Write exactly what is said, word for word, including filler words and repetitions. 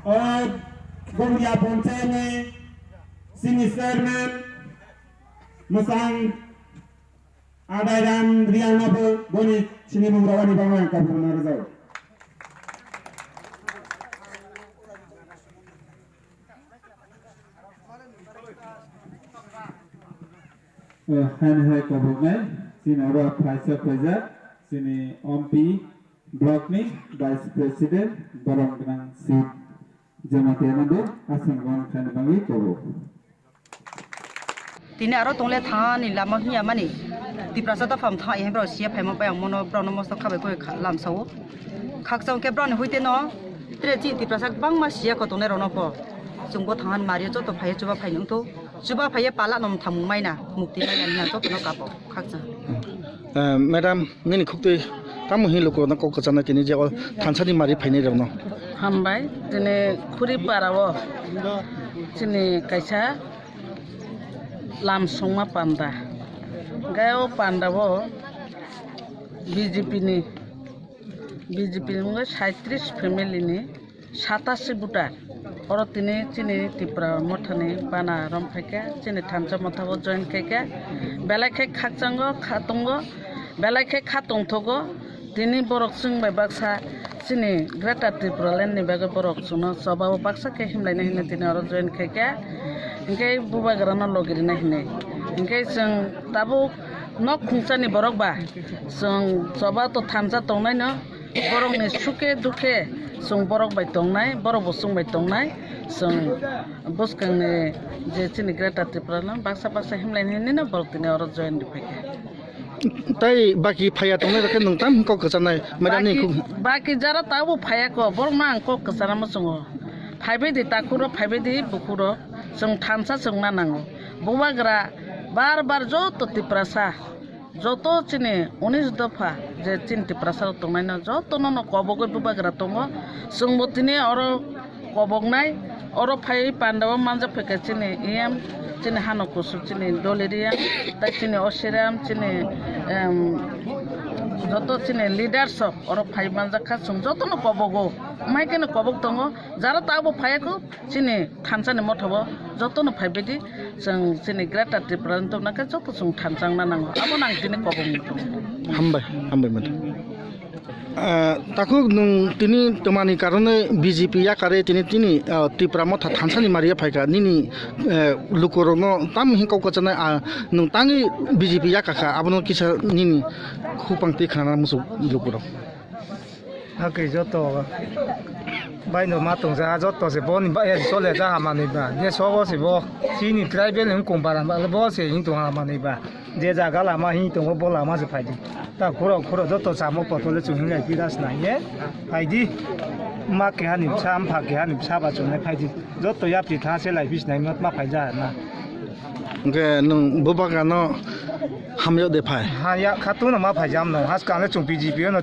O Gumria Panchayat ni sini chairman mwsang Adai Ram Riang no bo boni sini mung rawani bangma ang kabur na rwjao. Eh, haini hai kabur nai, sini oro phaisa phaijak, sini M P block ni vice president, borom gwnang si Jamatia no bo aswk wan khaini bagwi kabur. Tini aro tongle thani lama hiya mani. Tiprasa ta pham tha, ehe bro siya phaima pai ang mono bro no mosto khabai koi kha-, lamsao. Khakchang ke bro ni huite no. Tre chi Tiprasa bangma siya ko tongle rono po. Chungbo thangan mario joto phaiye chuba phai nung to. Chuba phaiye pala nom thamung maina. Mukti maina na joto no kapo. Khakchang. Eh, madam, nini khuktwi tamo hin lukurokno kok kwchana tini je o thansani mari phainai rokno? Hambai, tini khuri para o chini kaisa lam songma panda. Gai o panda o B J P ni, B J P ni wngkha saitrish family ni. Satasi voter. Oro tini chini Tipra mothani bana rom phaikha, chini thansa mothabo join khaikha. Belai khe khakchango, khatungo, belai khe khatungthogo. Tini borok chwng bai baksa chini Greater Tipraland ni bagwi borok chwngno chobao baksa khe himlaina hinwi tini oro join khaikha. Hinkhe bubagrano logirina hinwi. Hinkhe chwng tabuk nok khungchani borok ba chwng choba to thansa tongnaino. Borokni sukhe dukhe chwng borok bai tongnai, borok bo chwng bai tongnai, chwng bwskangni je chini Greater Tipraland baksa baksa himlaini hinwi no borok tini oro join rwphaikha. Tai baki phaiya tongnai rokhe nwng tam kok kwchanai, madam ni baki, khuk- baki jara tabuk phaiya kho, borok no ang kok kwchana muchungo. Phaibaidi takhuk rok, phaibaidi bukhuk rok, chwng thansa chwngna nango. Bubagra bar bar joto Tiprasa, joto chini unis dopha je chini Tiprasa rok tongnaino jotono no kobogwi bubagra tongo. Chwngbo tini oro koboknai, oro phaiwi pandao manjak phaikha chini E M, chini hano kusuk chini Doli Reang, tai chini Osiram, chini, em, joto chini leaders rok oro phai manjak kha, chwng jotono kobogo, mai kheno kobok tongo. Jara tabuk phaiya kho, chini thansani mothabo jotono phaibaidi, chwng chini Greater Tipraland tongna khe joto chwng thansa wngna nango. Abono ang tini kobong. Hambai, hambai madam. Ah, takhuk nwng tini twmani karone B J P yakarwi tini, tini, ah, Tipra motha thansani maria phaikha. Nini, eh, lukurokno tam hin kok kwchanai, ah, nwng tangwi B J P yakakha, abono kisa nini khupang twi khnana muchuk lukurok. Hakhe joto baino ma tongja, joto se boni ba, eh, chole ja hamani ba. Je sogo se bo, chini tribal wng kong bara ba, bo se hin tong hamani ba. Je jaga lama hin tongo, bo lama se phaidi. Ta khuro khuro joto samo potole chwng hin lai piras nai ye. Phaidi. Ma keha ni bsa, mpha keha ni bsa ba chwng nai phaidi. Joto yapri tha se lai bis nai ma, ma phaija na. Hwnkhe nwng bubagrano hamya de phai? Ha ya, khatungno ma phaijam no. Haskang le chwng B J P no